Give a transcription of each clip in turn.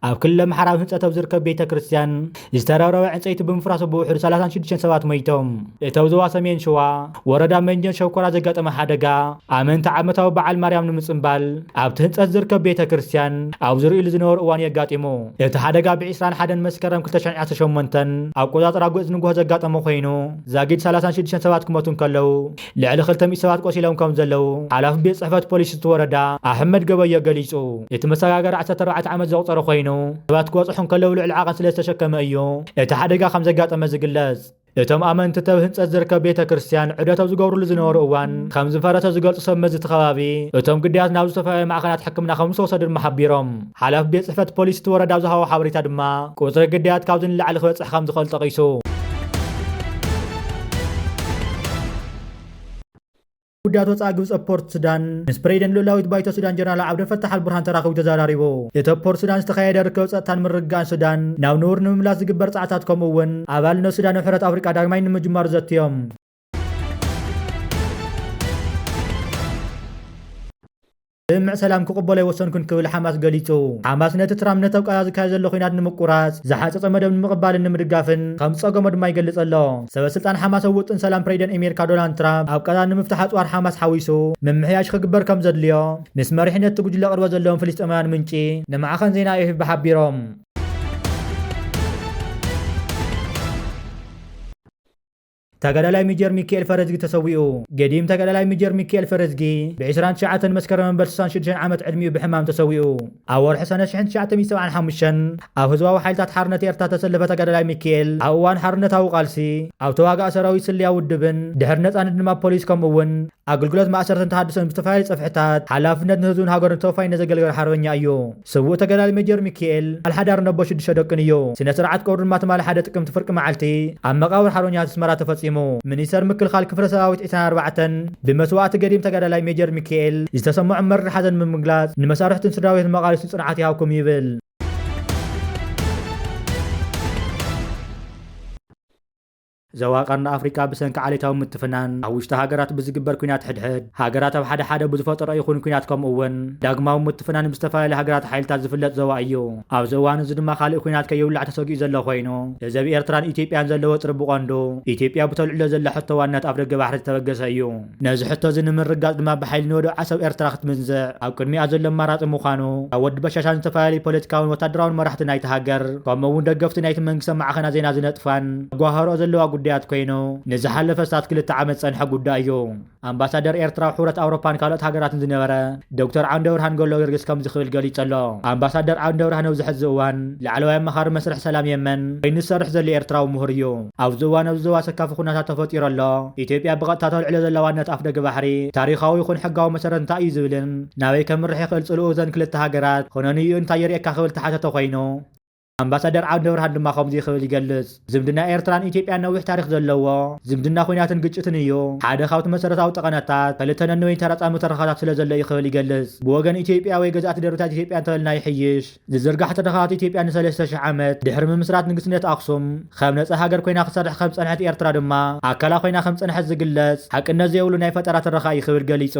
ኣብ ክልል ኣምሓራ ኣብ ህንፀት ኣብ ዝርከብ ቤተ ክርስቲያን ዝተረብረበ ዕንፀይቲ ብምፍራሱ ብውሕዱ ሰላሳን ሽዱሽተን ሰባት ሞይቶም። እቲ ኣብ ዞባ ሰሜን ሸዋ ወረዳ መንጀን ሸኮራ ዘጋጠመ ሓደጋ ኣመንቲ ዓመታዊ በዓል ማርያም ንምፅምባል ኣብቲ ህንፀት ዝርከብ ቤተ ክርስቲያን ኣብ ዝርእሉ ዝነበሩ እዋን የጋጢሙ። እቲ ሓደጋ ብ ዕስራን ሓደን መስከረም ክልተ ሽሕን ዓሰርተ ሸሞንተን ኣቆፃፅራ ጉዕዝ ንጉሆ ዘጋጠመ ኮይኑ፣ ዛጊድ ሰላሳን ሽዱሽተን ሰባት ክሞቱ እንከለዉ፣ ልዕሊ ክልተ ሚእቲ ሰባት ቆሲሎም ከም ዘለዉ ሓላፊ ቤት ጽሕፈት ፖሊስ እቲ ወረዳ ኣሕመድ ገበዮ ገሊጹ። እቲ መሰጋገሪ ዓሰርተ ኣርባዕተ ዓመት ዘቑጸረ ኮይኑ፣ ሰባት ክበጽሑ እንከለዉ ልዑል ዓቐን ስለ ዝተሸከመ እዩ እቲ ሓደጋ ከም ዘጋጠመ ዝግለጽ። እቶም ኣመንቲ ተብ ህንጸት ዝርከብ ቤተ ክርስቲያን ዑደት ኣብ ዝገብሩሉ ዝነበሩ እዋን ከም ዝፈረሰ ዝገልጹ ሰብ መዚ እቲ ከባቢ፣ እቶም ግዳያት ናብ ዝተፈላለዩ ማዕኸናት ሕክምና ከም ዝተወሰዱ ድማ ሓቢሮም። ሓላፊ ቤት ጽሕፈት ፖሊስ እቲ ወረዳ ኣብ ዝሃቦ ሓበሬታ ድማ፣ ቁጽሪ ግዳያት ካብዚ ንላዕሊ ክበጽሕ ከም ዝኽእል ጠቒሱ። ጉዳያት ወጻኢ ግብጺ ኣብ ፖርት ሱዳን ምስ ፕሬዚደንት ልኡላዊት ባይቶ ሱዳን ጀነራል ዓብደል ፈታሕ ኣልቡርሃን ተራኺቡ ተዘራሪቡ። እቲ ኣብ ፖርት ሱዳን ዝተኻየደ ርክብ ጸጥታን ምርግጋእን ሱዳን ናብ ንቡር ንምምላስ ዝግበር ጻዕታት ከምኡ እውን ኣባልነት ሱዳን ኣብ ሕብረት ኣፍሪቃ ዳግማይ ንምጅማሩ ዘትዮም። ስምምዕ ሰላም ክቕበሎ ኣይወሰንኩን ክብል ሓማስ ገሊጹ። ሓማስ ነቲ ትራምፕ ነቲ ኣብ ቃዛ ዝካየድ ዘሎ ኲናት ንምቁራጽ ዝሓጸጸ መደብ ንምቕባልን ንምድጋፍን ከም ዝጸገሞ ድማ ይገልጽ ኣሎ። ሰበ ስልጣን ሓማስ ኣብ ውጥን ሰላም ፕሬዚደንት ኣሜሪካ ዶናልድ ትራምፕ ኣብ ቃዛ ንምፍታሕ ኣጽዋር ሓማስ ሓዊሱ ምምሕያሽ ክግበር ከም ዘድልዮ ምስ መሪሕነት እቲ ጉጅለ ቅርበት ዘለዎም ፍልስጤማውያን ምንጪ ንማዕኸን ዜና ኤኤፍፒ ሓቢሮም። ተጋዳላይ ሜጀር ሚካኤል ፈረዝጊ ተሰዊኡ። ገዲም ተጋዳላይ ሜጀር ሚካኤል ፈረዝጊ ብ ዕስራን ትሽዓተን መስከረም እምበር ስሳን ሽዱሽተን ዓመት ዕድሚኡ ብሕማም ተሰዊኡ። ኣብ ወርሒ ሰነ ሽሕን ትሽዓተ ሚእቲ ሰብዓን ሓሙሽተን ኣብ ህዝባዊ ሓይልታት ሓርነት ኤርትራ ተሰለፈ ተጋዳላይ ሚካኤል፣ ኣብ እዋን ሓርነታዊ ቃልሲ ኣብ ተዋጋእ ሰራዊት ስለያ ውድብን ድሕሪ ነጻነት ድማ ፖሊስ ከምኡ እውን ኣገልግሎት ማእሰርትን ተሃድሶን ብዝተፈላለዩ ጸፍሕታት ሓላፍነት ንህዝብን ሃገሩን ተወፋይነት ዘገልገለ ሓርበኛ እዩ። ስዉእ ተጋዳሊ ሜጀር ሚካኤል ኣልሓዳር ነቦ ሽዱሽተ ደቅን እዩ። ስነ ስርዓት ቀብሩ ድማ ትማሊ ሓደ ጥቅምቲ ፍርቂ መዓልቲ ኣብ መቃብር ሓርበኛታት ኣስመራ ተፈጺሙ። ሚኒስተር ምክልኻል ክፍለ ሰራዊት ዕስራን ኣርባዕተን ብመስዋእቲ ገዲም ተጋዳላይ ሜጀር ሚካኤል ዝተሰምዖ መሪር ሓዘን ብምግላጽ፣ ንመሳርሕቱን ስድራ ቤቱን መቓልስቱን ጽንዓት ይሃብኩም ይብል። ዞባ ቀርኒ ኣፍሪቃ ብሰንኪ ዓሌታዊ ምትፍናን ኣብ ውሽጢ ሃገራት ብዝግበር ኲናት ሕድሕድ፣ ሃገራት ኣብ ሓደ ሓደ ብዝፈጠሮ ይኹን ኲናት ከምኡ እውን ዳግማዊ ምትፍናን ብዝተፈላለዩ ሃገራት ሓይልታት ዝፍለጥ ዞባ እዩ። ኣብዚ እዋን እዚ ድማ ካልእ ኲናት ከይውላዕ ተሰጊኡ ዘሎ ኮይኑ፣ እዚ ኣብ ኤርትራን ኢትዮጵያን ዘሎ ወጥሪ ብቐንዱ ኢትዮጵያ ብተልዕሎ ዘላ ሕቶ ዋንነት ኣፍ ደገ ባሕሪ ዝተበገሰ እዩ። ነዚ ሕቶ እዚ ንምርጋጽ ድማ ብሓይሊ ንወደብ ዓሰብ ኤርትራ ክትምንዝዕ ኣብ ቅድሚኣ ዘሎ ኣማራጺ ምዃኑ ካብ ወዲ በሻሻን ዝተፈላለዩ ፖለቲካውን ወታደራውን መራሕቲ ናይቲ ሃገር ከምኡ እውን ደገፍቲ ናይቲ መንግስቲ ማዕኸናት ዜና ዝነጥፋን ዘጓሃርኦ ዘለዋ ጉዳያት ኮይኑ ንዝሓለፈ ስታት ክልተ ዓመት ዝጸንሐ ጉዳይ እዩ። ኣምባሳደር ኤርትራ ኣብ ሕብረት ኣውሮፓን ካልኦት ሃገራትን ዝነበረ ዶክተር ዓንደብርሃን ገብረጊዮርጊስ ከምዚ ክብል ገሊጹ ኣሎ። ኣምባሳደር ዓንደብርሃን ኣብዚ ሕዚ እዋን ላዕለዋይ ኣማኻሪ መስርሕ ሰላም የመን ኮይኑ ዝሰርሕ ዘሎ ኤርትራዊ ምሁር እዩ። ኣብዚ እዋን ኣብዚ ዞባ ሰካፊ ኩነታት ተፈጢሩ ኣሎ። ኢትዮጵያ ብቐጥታ ተልዕሎ ዘላ ዋንነት ኣፍ ደገ ባሕሪ ታሪኻዊ ይኹን ሕጋዊ መሰረት እንታይ እዩ ዝብልን ናበይ ከምርሕ ይኽእል ጽልኡ እዘን ክልተ ሃገራት ኾነን'ዩ እንታይ የርእየካ ክብል ተሓተተ ኮይኑ፣ ኣምባሳደር ዓንደብርሃን ድማ ከምዚ ክብል ይገልጽ። ዝምድና ኤርትራን ኢትዮጵያን ነዊሕ ታሪኽ ዘለዎ ዝምድና ኲናትን ግጭትን እዩ። ሓደ ካብቲ መሰረታዊ ጠቐነታት ክልተ ነንበይኑ ተራጻሚ ትረኻታት ስለ ዘሎ እዩ ክብል ይገልጽ። ብወገን ኢትዮጵያ ወይ ገዛእቲ ደርብታት ኢትዮጵያ እንተበልና ይሕይሽ፣ ዝዝርጋሕ ትረኻታት ኢትዮጵያ ንሰለስተ ሽሕ ዓመት ድሕሪ ምምስራት ንግስነት ኣኽሱም ከም ነጻ ሃገር ኮይና ክትሰርሕ ከም ዝጸንሐት ኤርትራ ድማ ኣካላ ኮይና ከም ዝጸንሐት ዝግለጽ ሓቅነት ዘይብሉ ናይ ፈጠራ ትረኻ እዩ ክብል ገሊጹ።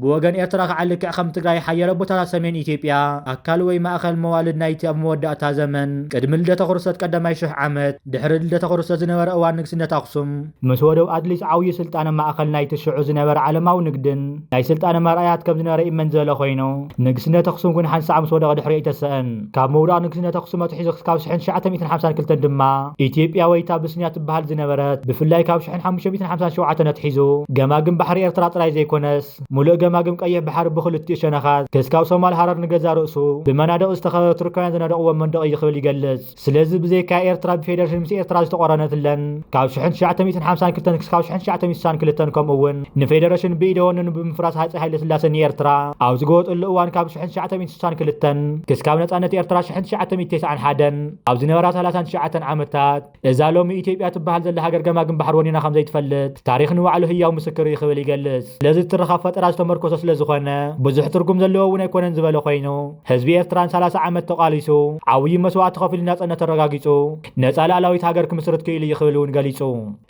ብወገን ኤርትራ ከዓ ልክዕ ከም ትግራይ ሓያሎ ቦታታት ሰሜን ኢትዮጵያ ኣካል ወይ ማእኸል መዋልድ ናይቲ ኣብ መወዳእታ ዘመን ቅድሚ ልደተ ክርስቶስ ቀዳማይ ሽሕ ዓመት ድሕሪ ልደተ ክርስቶስ ዝነበረ እዋን ንግስነት ኣኽሱም ምስ ወደብ ኣድሊስ ዓብዪ ስልጣነ ማእኸል ናይቲ ሽዑ ዝነበረ ዓለማዊ ንግድን ናይ ስልጣነ መርኣያት ከም ዝነበረ ይእመን ዝበለ ኮይኑ፣ ንግስነት ኣኽሱም ግን ሓንሳዕ ምስ ወደቐ ድሕሪኡ ኣይተሰአን። ካብ ምውዳቕ ንግስነት ኣኽሱም ኣትሒዙ ክሳብ ሽሕን ትሽዓተ ሚእትን ሓምሳን ክልተን ድማ ኢትዮጵያ ወይ እታ ኣቢሲንያ ትበሃል ዝነበረት፣ ብፍላይ ካብ ሽሕን ሓሙሽተ ሚእትን ሓምሳን ሸውዓተን ኣትሒዙ ገማግም ባሕሪ ኤርትራ ጥራይ ዘይኮነስ፣ ሙሉእ ገማግም ቀይሕ ባሕሪ ብኽልቲኡ ሸነኻት ክስካብ ሶማል ሃረር ንገዛ ርእሱ ብመናድቕ ዝተኸበበ ቱርካውያን ዝነደቕዎ መንደቕ እዩ ክብል ይገልጽ። ስለዚ ብዘይካ ኤርትራ ብፌደሬሽን ምስ ኤርትራ ዝተቖረነትለን ካብ ሽሕን ትሽዓተ ሚእትን ሓምሳን ክልተን ክስካብ ሽሕን ትሽዓተ ሚእትን ስሳን ክልተን ከምኡ እውን ንፌደሬሽን ብኢደ ወነኑ ብምፍራስ ሃጸይ ሃይለ ስላሴ ንኤርትራ ኣብ ዝገወጠሉ እዋን ካብ ሽሕን ትሽዓተ ሚእትን ስሳን ክልተን ክስካብ ነጻነት ኤርትራ ሽሕን ትሽዓተ ሚእትን ተስዓን ሓደን ኣብ ዝነበራ ሰላሳን ትሽዓተን ዓመታት እዛ ሎሚ ኢትዮጵያ ትበሃል ዘላ ሃገር ገማግም ባሕሪ ወኒና ከም ዘይትፈልጥ ታሪኽ ንባዕሉ ህያው ምስክር እዩ ክብል ይገልጽ። ስለዚ ትረኻ ፈጠራ ዝተመርኮሰ ስለ ዝኾነ ብዙሕ ትርጉም ዘለዎ እውን ኣይኮነን ዝበለ ኮይኑ፣ ህዝቢ ኤርትራ ንሰላሳ ዓመት ተቓሊሱ ዓብዪ መስዋእቲ ከፊሉ ናጽነት ተረጋጊጹ፣ ነጻ ሉዓላዊት ሃገር ክምስርት ክኢሉ እዩ ክብል እውን ገሊጹ።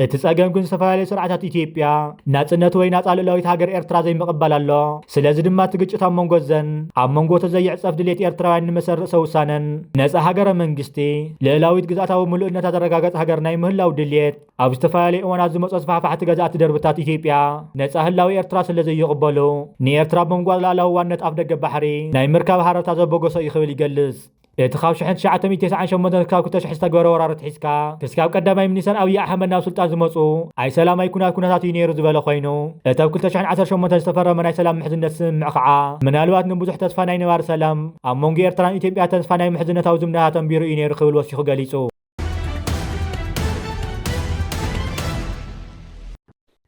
እቲ ጸገም ግን ዝተፈላለዩ ስርዓታት ኢትዮጵያ ናጽነት ወይ ናጻ ሉዓላዊት ሃገር ኤርትራ ዘይምቕባል ኣሎ። ስለዚ ድማ እቲ ግጭት ኣብ መንጎ ዘን ኣብ መንጎ እቲ ዘይዕጸፍ ድሌት ኤርትራውያን ንመሰል ርእሰ ውሳነን ነጻ ሃገረ መንግስቲ፣ ልዕላዊት ግዝኣታዊ ምሉእነታ ዘረጋገጸ ሃገር ናይ ምህላው ድሌት ኣብ ዝተፈላለዩ እዋናት ዝመጹ ኣስፋሕፋሕቲ ገዛእቲ ደርብታት ኢትዮጵያ ነጻ ህላዊ ኤርትራ ስለ ዘይቕበሉ፣ ንኤርትራ ኣብ መንጎ ሉዓላዊ ዋነት ኣፍ ደገ ባሕሪ ናይ ምርካብ ሃረርታ ዘበገሶ እዩ ክብል ይገልጽ። እቲ ካብ ሽሕን ትሽዓተ ሚእትን ተስዓን ሸሞንተን ክሳብ ክልተ ሽሕ ዝተገበረ ወራር ኣትሒዝካ፣ ክስካብ ቀዳማይ ሚኒስተር ኣብይ ኣሕመድ ናብ ስልጣን ዝመጹ ኣይሰላማይ ኩናት ኩነታት እዩ ነይሩ ዝበለ ኮይኑ፣ እቲ ኣብ ክልተ ሽሕን ዓሰርተ ሸሞንተን ዝተፈረመ ናይ ሰላም ምሕዝነት ስምምዕ ከዓ ምናልባት ንብዙሕ ተስፋ ናይ ነባሪ ሰላም ኣብ መንጎ ኤርትራን ኢትዮጵያ ተስፋ ናይ ምሕዝነታዊ ዝምድና ተንቢሩ እዩ ነይሩ ክብል ወሲኹ ገሊጹ።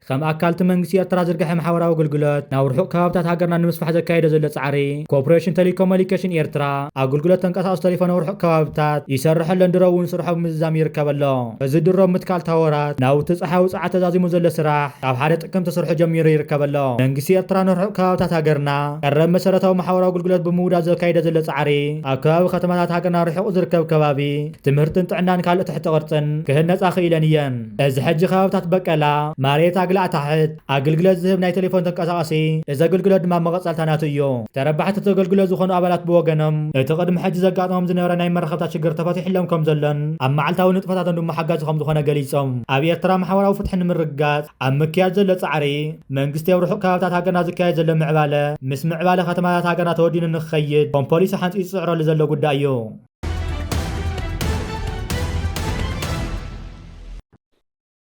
ከም ኣካል እቲ መንግስቲ ኤርትራ ዝርግሐ ማሕበራዊ ኣገልግሎት ናብ ርሑቕ ከባብታት ሃገርና ንምስፋሕ ዘካየደ ዘሎ ጻዕሪ፣ ኮርፖሬሽን ቴሌኮሙኒኬሽን ኤርትራ ኣገልግሎት ተንቀሳቐሲ ቴሌፎን ኣብ ርሑቕ ከባብታት ይሰርሕ ኣሎ፣ ድሮ እውን ስርሑ ብምዝዛም ይርከብ ኣሎ። እዚ ድሮ ምትካል ታወራት ናብቲ ጸሓያዊ ጸዓት ተዛዚሙ ዘሎ ስራሕ ካብ ሓደ ጥቅምቲ ስርሑ ጀሚሩ ይርከብ ኣሎ። መንግስቲ ኤርትራ ንርሑቕ ከባብታት ሃገርና ቀረብ መሰረታዊ ማሕበራዊ ኣገልግሎት ብምውዳድ ዘካየደ ዘሎ ጻዕሪ፣ ኣብ ከባቢ ከተማታት ሃገርና ርሑቕ ዝርከብ ከባቢ ትምህርትን ጥዕናን ካልእ ትሕቲ ቅርጽን ክህነጻ ክኢለን እየን። እዚ ሕጂ ከባብታት በቀላ፣ ማሬት፣ ኣግላዕ ታሕት ኣገልግሎት ዝህብ ናይ ቴሌፎን ተንቀሳቐሲ፣ እዚ ኣገልግሎት ድማ መቐጸልታ ናቱ እዩ። ተረባሕቲ እቲ ኣገልግሎት ዝኾኑ ኣባላት ብወገኖም፣ እቲ ቅድሚ ሕጂ ዘጋጥሞም ዝነበረ ናይ መራኸብታ ሽግር ተፈቲሕሎም ከም ዘሎን ኣብ መዓልታዊ ንጥፈታቶም ድማ ሓጋዚ ከም ዝኾነ ገሊጾም። ኣብ ኤርትራ ማሕበራዊ ፍትሒ ንምርግጋጽ ኣብ ምክያድ ዘሎ ጻዕሪ፣ መንግስቲ ኣብ ርሑቕ ከባብታት ሃገርና ዝካየድ ዘሎ ምዕባለ፣ ምስ ምዕባለ ከተማታት ሃገርና ተወዲኑ ንክኸይድ ከም ፖሊሲ ሓንጺጹ ዝጽዕረሉ ዘሎ ጉዳይ እዩ።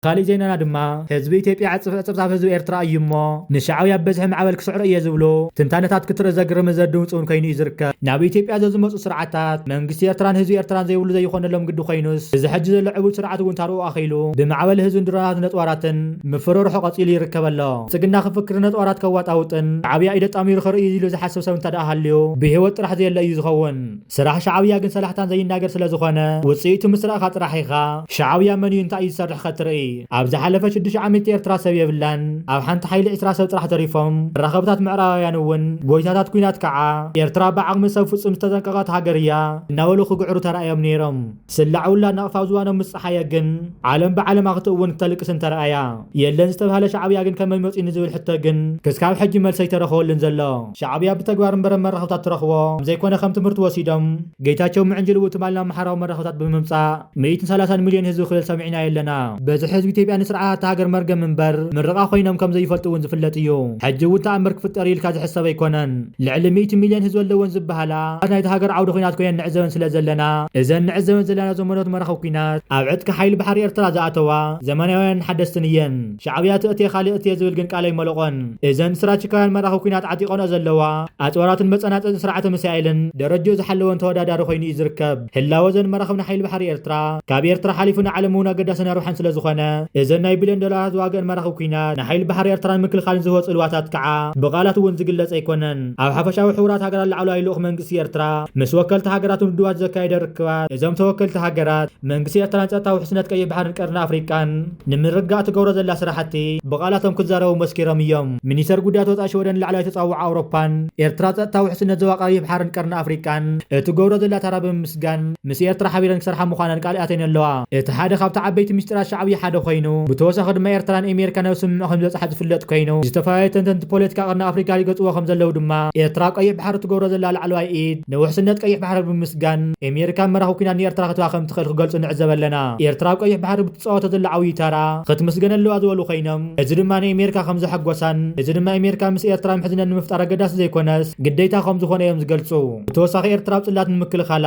ካልእ ዜናና ድማ፣ ህዝቢ ኢትዮጵያ ዕጽፍ ዕጽፍ ኣብ ህዝቢ ኤርትራ እዩ እሞ፣ ንሻዕብያ ብበዝሒ ማዕበል ክስዕሮ እየ ዝብሉ ትንታነታት ክትርኢ ዘግርምን ዘድንጹን ኮይኑ እዩ ዝርከብ። ናብ ኢትዮጵያ ዘዝመጹ ስርዓታት፣ መንግስቲ ኤርትራን ህዝቢ ኤርትራን ዘይብሉ ዘይኾነሎም ግዲ ኮይኑስ፣ እዚ ሕጂ ዘሎ ዕቡድ ስርዓት እውን ታርኡ ኣኺሉ፣ ብማዕበል ህዝብን ድሮናት ነጥዋራትን ምፍርርሑ ቀጺሉ ይርከብ ኣሎ። ብልጽግና ክፍክር ነጥዋራት ከዋጣውጥን፣ ሻዕብያ ኢደ ጣሚሩ ክርኢ ኢሉ ዝሓስብ ሰብ እንተ ደኣ ሃልዩ፣ ብህይወት ጥራሕ ዘየለ እዩ ዝኸውን። ስራሕ ሻዕብያ ግን ሰላሕታን ዘይናገር ስለ ዝኾነ፣ ውጽኢቱ ምስ ረኣኻ ጥራሕ ኢኻ ሻዕብያ መን እዩ እንታይ እዩ ዝሰርሕ ከትርኢ። ኣብ ዝሓለፈ ሽዱሽተ ዓመት ኤርትራ ሰብ የብላን። ኣብ ሓንቲ ሓይሊ ዕስራ ሰብ ጥራሕ ተሪፎም። መራኸብታት ምዕራባውያን እውን ጎይታታት ኲናት ከዓ ኤርትራ ብዓቕሚ ሰብ ፍጹም ዝተጠንቀቐት ሃገር እያ እናበሉ ክግዕሩ ተራእዮም ነይሮም። ስላዕ ውላድ ናቕፋ ኣብ ዝባኖም ምስ ጸሓየ ግን ዓለም ብዓለማ ክትእውን ክተልቅስ እንተረኣያ። የለን ዝተባህለ ሻዕብያ ግን ከመይ መጺኡ ንዝብል ሕቶ ግን ክስካብ ሕጂ መልሲ ኣይተረኸበሉን ዘሎ። ሻዕብያ ብተግባር እምበር መራኸብታት ትረኽቦ ዘይኮነ ከም ትምህርቲ ወሲዶም ጌታቸው ምዕንጅል እውን ትማሊ ናብ ማሕበራዊ መራኸብታት ብምምጻእ ሚእትን ሰላሳን ሚልዮን ህዝቢ ክብል ሰሚዕና የለና። በዚ ህዝቢ ኢትዮጵያ ንስርዓት ሃገር መርገም እምበር ምርቓ ኮይኖም ከም ዘይፈልጡ እውን ዝፍለጥ እዩ። ሕጂ እውን ተኣምር ክፍጠር ኢልካ ዝሕሰብ ኣይኮነን። ልዕሊ ሚእቲ ሚልዮን ህዝቢ ኣለወን ዝበሃላ ናይቲ ሃገር ዓውዲ ኲናት ኮይነን ንዕዘበን ስለ ዘለና፣ እዘን ንዕዘበን ዘለና ዘመናት መራኸቢ ኲናት ኣብ ዕጥቂ ሓይሊ ባሕሪ ኤርትራ ዝኣተዋ ዘመናውያን ሓደስትን እየን። ሻዕብያ ትእትየ ካልእ እትየ ዝብል ግን ቃል ኣይመለቖን። እዘን ስትራቴጂካውያን መራኸቢ ኲናት ዓጢቐንኦ ዘለዋ ኣጽዋራትን መጸናጸን ስርዓተ ሚሳኤልን ደረጃኡ ዝሓለወን ተወዳዳሪ ኮይኑ እዩ ዝርከብ። ህላወ እዘን መራኸቢ ንሓይሊ ባሕሪ ኤርትራ ካብ ኤርትራ ሓሊፉ ንዓለም እውን ኣገዳስን ኣርባሕን ስለ ዝኾነ፣ እዘን ናይ ቢልዮን ዶላራት ዝዋግአን መራኸቢ ኲናት ንሓይሊ ባሕሪ ኤርትራን ምክልኻልን ዝህቦ ጽልዋታት ከዓ ብቓላት እውን ዝግለጽ ኣይኮነን። ኣብ ሓፈሻዊ ሕቡራት ሃገራት ላዕለዋይ ልኡኽ መንግስቲ ኤርትራ ምስ ወከልቲ ሃገራትን ውድባት ዘካየደ ርክባት፣ እዞም ተወከልቲ ሃገራት መንግስቲ ኤርትራን ጸጥታዊ ውሕስነት ቀይሕ ባሕርን ቀርኒ ኣፍሪቃን ንምርግጋእ ትገብሮ ዘላ ስራሕቲ ብቓላቶም ክዛረቡ መስኪሮም እዮም። ሚኒስተር ጉዳያት ወጻኢ ሽወደን ላዕለዋይ ተጻዋዕ ኣውሮፓን ኤርትራ ጸጥታዊ ውሕስነት ዞባ ቀይሕ ባሕርን ቀርኒ ኣፍሪቃን እትገብሮ ዘላ ተራ ብምምስጋን፣ ምስ ኤርትራ ሓቢረን ክሰርሓ ምዃነን ቃል ኣትየን ኣለዋ። እቲ ሓደ ካብቲ ዓበይቲ ምስጢራት ሻዕብያ ሓደ ኮይኑ፣ ብተወሳኺ ድማ ኤርትራን ኣሜሪካን ናብ ስምምዕ ከም ዝበጽሓ ዝፍለጥ ኮይኑ፣ ዝተፈላለዩ ተንተንቲ ፖለቲካ ቀርኒ ኣፍሪካ ይገልጽዎ ከም ዘለዉ ድማ፣ ኤርትራ ኣብ ቀይሕ ባሕሪ ትገብሮ ዘላ ላዕለዋይ ኢድ ንውሕስነት ቀይሕ ባሕሪ ብምምስጋን፣ ኣሜሪካ መራኸቢ ኲናት ንኤርትራ ክትባ ከም ትኽእል ክገልጹ ንዕዘብ ኣለና። ኤርትራ ኣብ ቀይሕ ባሕሪ ብትጻወቶ ዘላ ዓብዪ ተራ ክትምስገን ኣለዋ ዝበሉ ኮይኖም፣ እዚ ድማ ንኣሜሪካ ከም ዘሐጎሳን፣ እዚ ድማ ኣሜሪካ ምስ ኤርትራ ምሕዝነት ንምፍጣር ኣገዳሲ ዘይኮነስ ግዴታ ከም ዝኾነ እዮም ዝገልጹ። ብተወሳኺ ኤርትራ ኣብ ጽላት ንምክልኻላ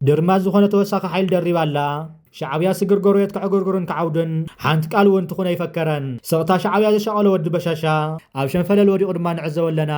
ድርማስ ዝኾነ ተወሳኺ ሓይሊ ደሪባ ኣላ። ሻዕብያ ስግር ጎረቤት ከዕጉርጉርን ክዓውድን ሓንቲ ቃል እውን ትኹን ኣይፈከረን። ስቕታ ሻዕብያ ዘሻቐሎ ወዲ በሻሻ ኣብ ሸንፈለል ወዲቑ ድማ ንዕዘቦ ኣለና።